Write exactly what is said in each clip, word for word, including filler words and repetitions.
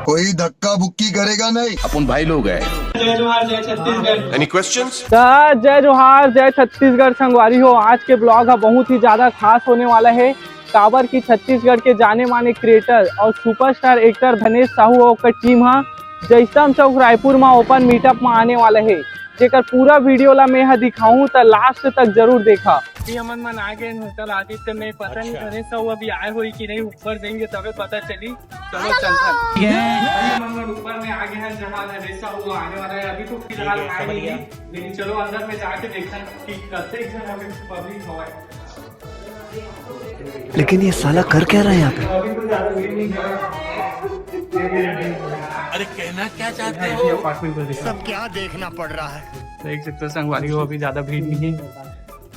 कोई धक्का बुक्की करेगा नहीं। अपन भाई लोग हैं। जय जोहार, जय छत्तीसगढ़। Any questions? त जय जोहार, जय छत्तीसगढ़ संगवारी हो। आज के ब्लॉग ह बहुत ही ज्यादा खास होने वाला है, काबर कि छत्तीसगढ़ के जाने माने क्रिएटर और सुपरस्टार एक्टर धनेश साहू और ओकर टीम ह जयस्तंभ चौक रायपुर म ओपन मीटअप म आने वाला है, जेकर पूरा वीडियो ला मैं ह दिखाऊं त लास्ट तक जरूर देखा। अभी हमन मन आ गए होटल आदित्य में, पता नहीं धनेश साहू अभी आए होई कि नहीं, ऊपर जाएंगे तबे पता चली। चलो चलते हैं। अभी हमन मन ऊपर में आ गए हैं, जहाँ धनेश साहू आने वाला है। अभी तो फिलहाल आए नहीं है, लेकिन चलो अंदर में जाके देखते हैं कि कते जन अभी पब्लिक हवा है। लेकिन ये साला कर क्या रहा है यहाँ पे? अभी तो ज्यादा भीड़ नहीं है। अरे कहना क्या चाहते हो? अपार्टमेंट को देखा। सब क्या देखना पड़ रहा है? देख सकते हो संगवारी हो, अभी ज्यादा भीड़ नहीं है,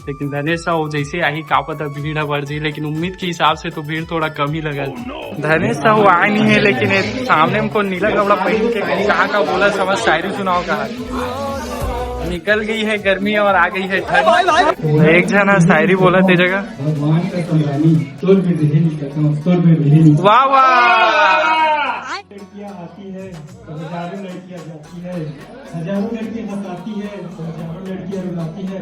लेकिन धनेश साहू जैसे आही का पता भीड़ ह बढ़ जाए, लेकिन उम्मीद के हिसाब से तो भीड़ थोड़ा कम ही लगा। धनेश साहू आए नहीं है, लेकिन ये सामने हमको नीला कपड़ा पहन के कहीं कहाँ का बोला समझ शायरी सुनाओ कहा। निकल गई है गर्मी और आ गई है ठंड। एक जना शायरी बोला ते जगह। भगवान का समरानी, तोर में रहे नहीं सकता, तोर में रहे नहीं। वाह वाह। लड़कियां आती है तो हजारों लड़कियां जाती है, हजारों लड़कियां हंसाती है तो हजारों लड़कियां रुलाती है।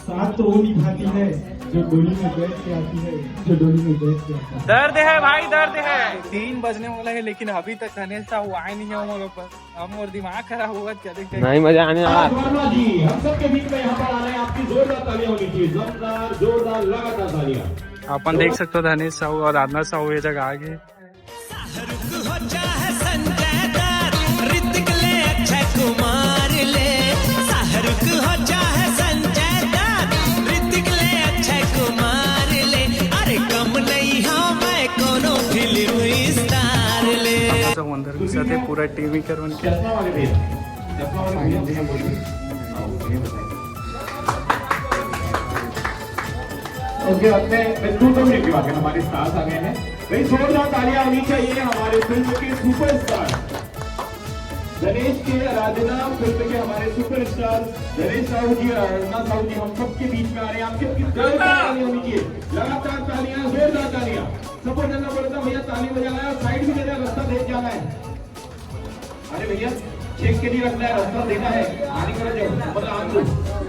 साथ तो वो निभाती है जो डोली में बैठ के आती है, जो डोली में बैठ के आती है। दर्द है भाई, दर्द है। तीन बजने वाला है, लेकिन अभी तक धनेश साहू आए नहीं है। हम लोग पर हम और दिमाग खराब हुआ क्या देख नहीं, मजा आने वाला। वर्मा जी, हम सबके बीच में यहाँ पर आ रहे हैं, आपकी जोरदार तालियां होनी चाहिए, जोरदार, जोरदार, लगातार तालियां। अपन देख सकते हो धनेश साहू और राजनाथ साहू ये जगह आ गए। शाहरुख हो चाहे संजय दत्त, ऋतिक ले अक्षय कुमार ले। शाहरुख हो चाहे संजय दत्त, ऋतिक ले अक्षय कुमार ले। अरे कम नहीं हो मैं कोनो फिल्म स्टार ले। सब अंदर घुसा थे, पूरा टीवी करवन के। चश्मा वाले भैया, चश्मा वाले भैया, भैया बोलिए। हाँ, वो भैया बताइए। ओके, अपने मैं दो दो मिनट की बात है, हमारे स्टार्स आ गए हैं। भाई जोरदार तालियां होनी चाहिए हमारे फिल्म के सुपरस्टार धनेश के, आराधना फिल्म के हमारे सुपरस्टार धनेश साहू जी और आराधना साहू जी हम सबके बीच में आ रहे हैं। आप सबकी जोरदार तालियां होनी चाहिए, लगातार तालियां, जोरदार तालियां। सपोर्ट करना पड़ता भैया, ताली बजाना है, साइड भी देना है, रास्ता देख जाना है। अरे भैया, चेक के लिए रखना है, रास्ता देना है। आने करो जब, मतलब आने दो।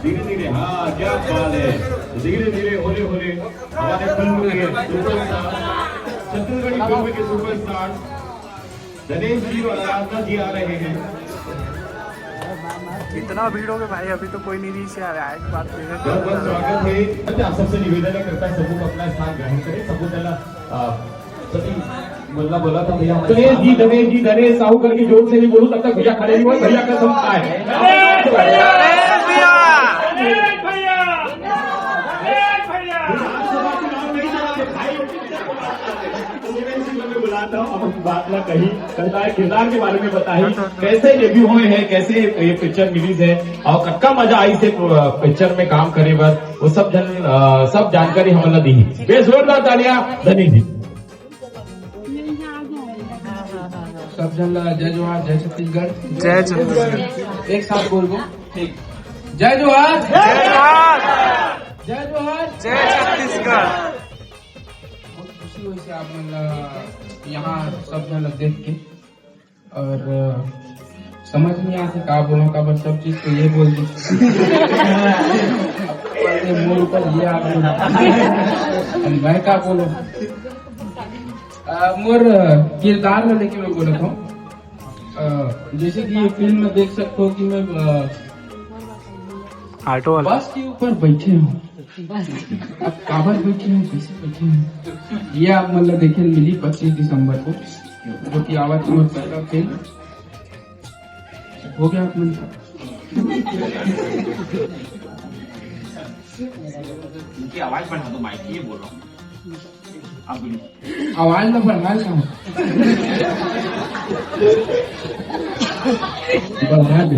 धीरे धीरे, हाँ, क्या बात है। धीरे धीरे, होले होले, हमारे फिल्म के सुपरस्टार, छत्तीसगढ़ी फिल्म के सुपरस्टार धनेश जी और आराधना जी आ रहे हैं। इतना भीड़ हो गया भाई, अभी तो कोई नहीं रीच आ रहा है। एक बात तो है। बहुत बहुत स्वागत है। अच्छा, आप सबसे निवेदन है, कृपया सबूत अपना स्थान ग्रहण करें। सबूत है ना, आ, सभी मुल्ला बोला था भैया, हमारे धनेश जी, धनेश जी, धनेश साहू करके जोर से नहीं बोलूं, तब तक भैया खड़े नहीं हुए। भैया का सब आए। विधानसभा चुनाव नहीं चला रे भाई, किससे बुलाता है? तो मैं इसी में बुलाता हूँ, अब हम बात ना कही, करता है किरदार के बारे में बताइए, कैसे डेब्यू हुए हैं, कैसे ये पिक्चर रिलीज है और कतका मजा आई से पिक्चर में काम करे बर, वो सब जन, अ, सब जानकारी हमन ला दी। बेस जोरदार तालियां धनी जी। सब जन ला जय जोहार, जय छत्तीसगढ़। जय छत्तीसगढ़। एक साथ बोलबो, ठीक। जय जोहार, जय जोहार। जय जोहार। जय छत्तीसगढ़। बहुत खुशी होइसे आप मन ला यहाँ सब जन ला देख के, और अ, समझ नहीं आते का बोलो, का बस सब चीज तो ये बोल दी। पहले मोर ऊपर ये आ गया। अब मैं का बोलो? अ, मोर किरदार में लेके मैं बोलत हूँ। अ, जैसे कि ये फिल्म में देख सकते हो कि मैं, अ, ऑटो वाला। बस के ऊपर बैठे हूँ। अब काबर बैठे हूँ, कैसे बैठे हूँ, ये आप मन ला देखे मिली पच्चीस दिसंबर को, जो कि आवत मोर पहला फिल्म हो गया आप मन का। इनकी आवाज बढ़ा दो, माइक ये बोल रहा हूँ। आप बोलिए। आवाज तो बढ़ा रहा हूँ। बढ़ा दे।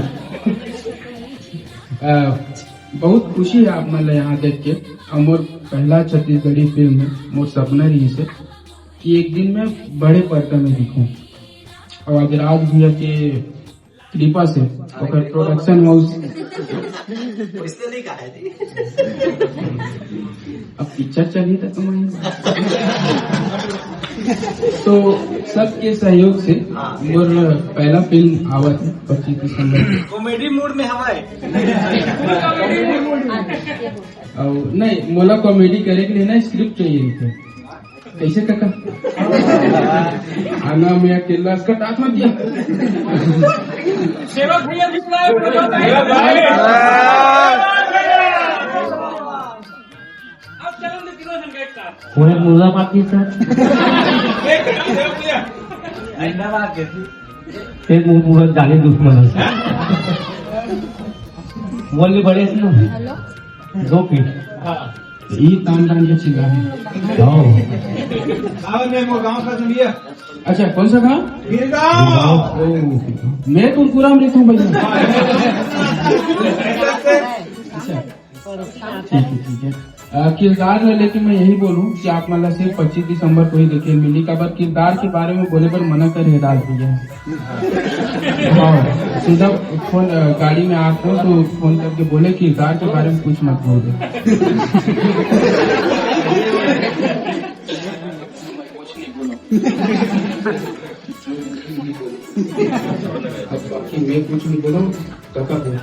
अ, बहुत खुशी है आप मन ला यहाँ देख के। और मोर पहला छत्तीसगढ़ी फिल्म है, मोर सपना रहिसे कि एक दिन मैं बड़े पर्दा में दिखूं। और आज राज भैया के कृपा से, ओकर प्रोडक्शन हाउस। इसने नहीं कहा है जी। अब पिक्चर चली तो तुम। तो सबके सहयोग से मोर पहला फिल्म आवत है पच्चीस दिसंबर। कॉमेडी मूड में हवा है। और नहीं, मोला कॉमेडी करे के लिए ना स्क्रिप्ट चाहिए थे। कैसे काका? आना मैं अकेला इसका टाथ मत दिया। सेवक भैया भी बुलाए, प्रभात भाई। अब चलो, तीनों जन एक साथ। वो एक मुर्गा मार दिया, सर। एक सेवक भैया। अंडा मार के। एक मुंह पूरा जाने दुश्मन है। बोल के बड़े से। हेलो। दो फीट। हाँ। ये तान तान के चिल्ला है। आओ। आओ, मैं वो गांव का सुनिए। अच्छा, कौन सा गांव? गिरगांव। ओ, मैं कुरकुरा में रहता हूँ भैया। अच्छा, ठीक है, ठीक है। अ, किरदार ला लेके मैं यही बोलूं कि आप मन ला सिर्फ पच्चीस दिसंबर को ही देखे मिली, काबर किरदार के बारे में बोले बर मना करे हे दाल भैया। हाँ, सीधा फोन, अ, गाड़ी में आप हो तो फोन करके बोले किरदार के बारे में कुछ मत बोल दे। अब बाकी मैं कुछ नहीं बोलूं, काका बोलिए।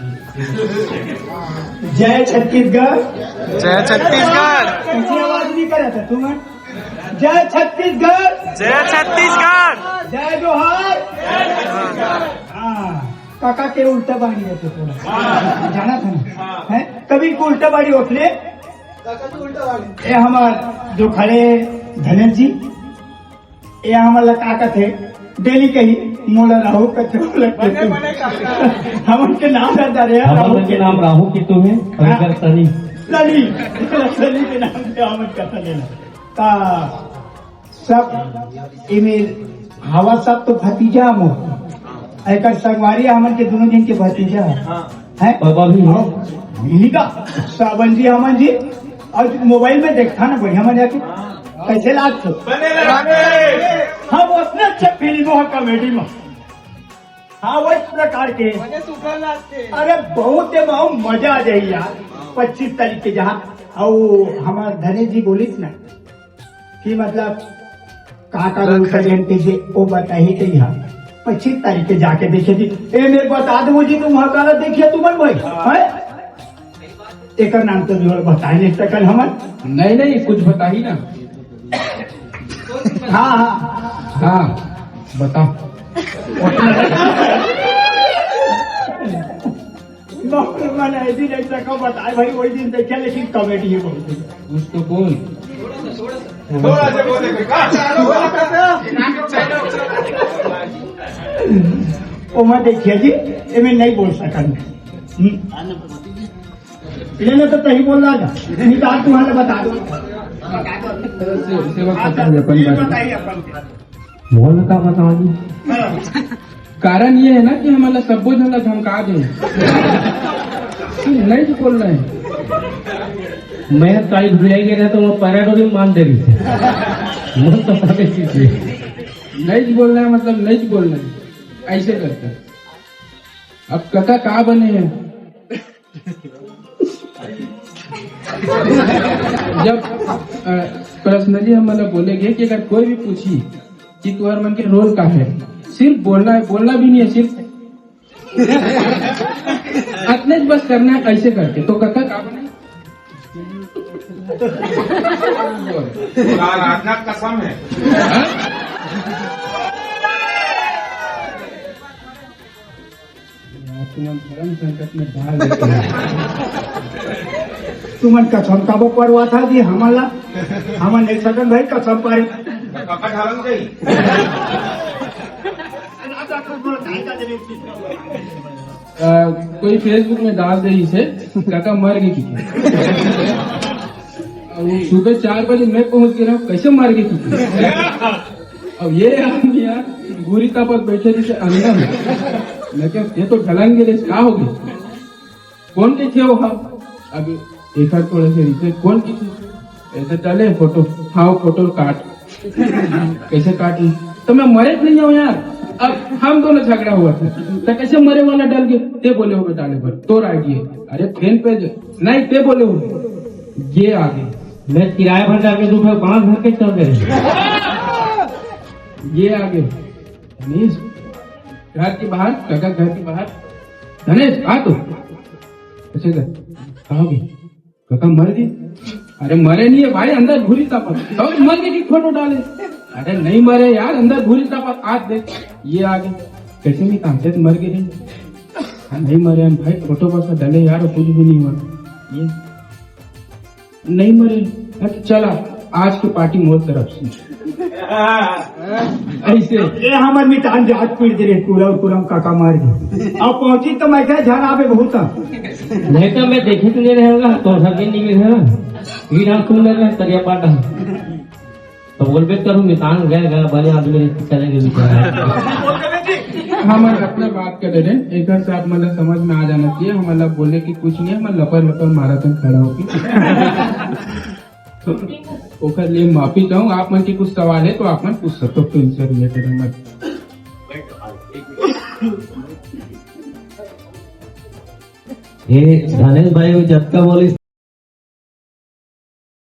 जय छत्तीसगढ़। जय छत्तीसगढ़। कैसी आवाज नहीं कर रहा था तुम? जय छत्तीसगढ़। जय छत्तीसगढ़। जय जोहार। हाँ, काका के उल्टा बाड़ी है तो थोड़ा। जाना था ना? हैं? कभी इनको उल्टा बाड़ी उठले? ये हमार जो खड़े धनेश जी, ये हमन ला का कथे, डेली कही, "मोला राहु कथे, मोला केतु।" हमन के नाम रहता रे, हमन राहु के केतु। नाम राहु केतु हे, और हाँ। इधर शनि। शनि, शनि के नाम से हमन कथा लेना। ता सब इमे हवा सब तो भतीजा मोर। एकर संगवारी हमन के दोनों दिन के भतीजा हे। हाँ। हैं? बाबा भी हो। हाँ, मिली का? सावन जी, हमन जी। और मोबाइल में देखता ना बढ़िया मजा के। कैसे लागथे? बने रहे। हम उतने अच्छे फिल्मों और कॉमेडी में। हाँ, वही प्रकार के। बने सुघर लागथे। अरे, बहुत एमा मजा आ जाही यार। पच्चीस तारीख के जहाँ, अउ हमार धनेश जी बोलिस ना कि मतलब का का रूल का जन कइसे ओ बताही के यहाँ पच्चीस तारीख के जाके देखे जी। ए, मेरे बता दो जी, तुम वहाँ काला देखिए तुमन भाई, हैं? एकर नाम तो भी और बताए नहीं सकल हमन। नहीं, नहीं, कुछ बताही ना। हाँ, हाँ। हाँ, बता। बाप रे, मन ऐसी नहीं सका बताए भाई, वही दिन देखा, लेकिन कॉमेडी है बहुत। कुछ तो बोल। थोड़ा सा बोले, ओ मैं देखिए जी, ये मैं नहीं बोल सका। हम्म। लेना तो तही बोल रहा था, निकाल तुम्हारे बता दो। से-, सेवा करता है अपन ये बात। बताइए अपन। मोला का बतावही? कारण ये है ना कि हमन ला सब्बो झन ला धमका दे। नहीं तो बोल रहे हैं। मैं काली भुलाई गए ना तो वो पैराडोरी मान दे रही थी। मोला तो पता नहीं चीज। नहीं तो बोल रहे हैं, मतलब नहीं तो बोल रहे हैं। ऐसे करते हैं। अब कका का बने हैं? जब, अ, पर्सनली हम मतलब बोलेंगे कि अगर कोई भी पूछी कि तुम्हारे मन के रोल का है, सिर्फ बोलना है, बोलना भी नहीं है, सिर्फ अतने बस करना है, ऐसे करके। तो कका का बने? आराधना कसम है। हाँ? तुमन धर्म संकट में डाल देते हैं। तुमन कसम काबर पड़वा था जी हमन ला? हमन नहीं सकन भाई कसम पारे। पापा ढालन गई। अ, कोई Facebook में डाल दे इसे, काका मर गई किके। अब सुबह चार बजे मैं पहुंच गया हूँ, कैसे मर गई किके? अब ये आदमी यार, घूरी तापत बैठे जैसे अंधा है। मैं क्या, ये तो ढलंग गे, का हो गया? कौन के थे वो? हाँ, अब एक हाथ थोड़े से नीचे, कौन की थी? ऐसे चले फोटो, हाँ, वो फोटो काट। कैसे काट ली? तो मैं मरे नहीं हूँ यार। अब हम दोनों झगड़ा हुआ था, तो कैसे मरे वाला डल गए? ते बोले होबे डाले बर, तोर आइडिया। अरे फेन पे नहीं, ते बोले होबे, ये आगे। मैं किराया भर डाल के दू ठो बांस भर के चल दे। ये आगे। धनेश, घर के बाहर, काका घर के बाहर। धनेश, आ तो। अच्छा, कहाँ गए? काका मर गए? अरे मरे नहीं है भाई, अंदर भूरी तापत। तो मर गए कि फोटो डाले? अरे नहीं मरे यार, अंदर भूरी तापत। आज देख, ये आगे। कैसे नहीं तापत, मर गए नहीं? हाँ, नहीं मरे हम भाई, फोटो बस डाले यार, कुछ भी नहीं हुआ। ये नहीं मरे। अच्छा, चला, आज की पार्टी मोर तरफ से। ऐसे। ये हमर मितान जात पीट दे रे, पूरा पूरा काका मार दे। अब पहुंची तो मैं क्या झन आवे बहुत। नहीं तो मैं देखे तो नहीं रहेगा, तो सब दिन नहीं रहेगा। ये नाम सुन ले रहे, तरिया पाटा। तो बोलबे करूँ, मितान गए, गए, बड़े आदमी चले गए बेचारे। हमन अपना बात कर रहे, एक से आप मतलब समझ में आ जाना चाहिए। हम मतलब बोले कि कुछ नहीं, हम लपर लपर मारा तुम खड़ा होके। ओकर लिए माफी चाहूँ। आप मन के कुछ सवाल है तो आप मन पूछ सकते हो, तो इनसे रिलेटेड हमर। ए, धनेश भाई, वो जतका बोलिस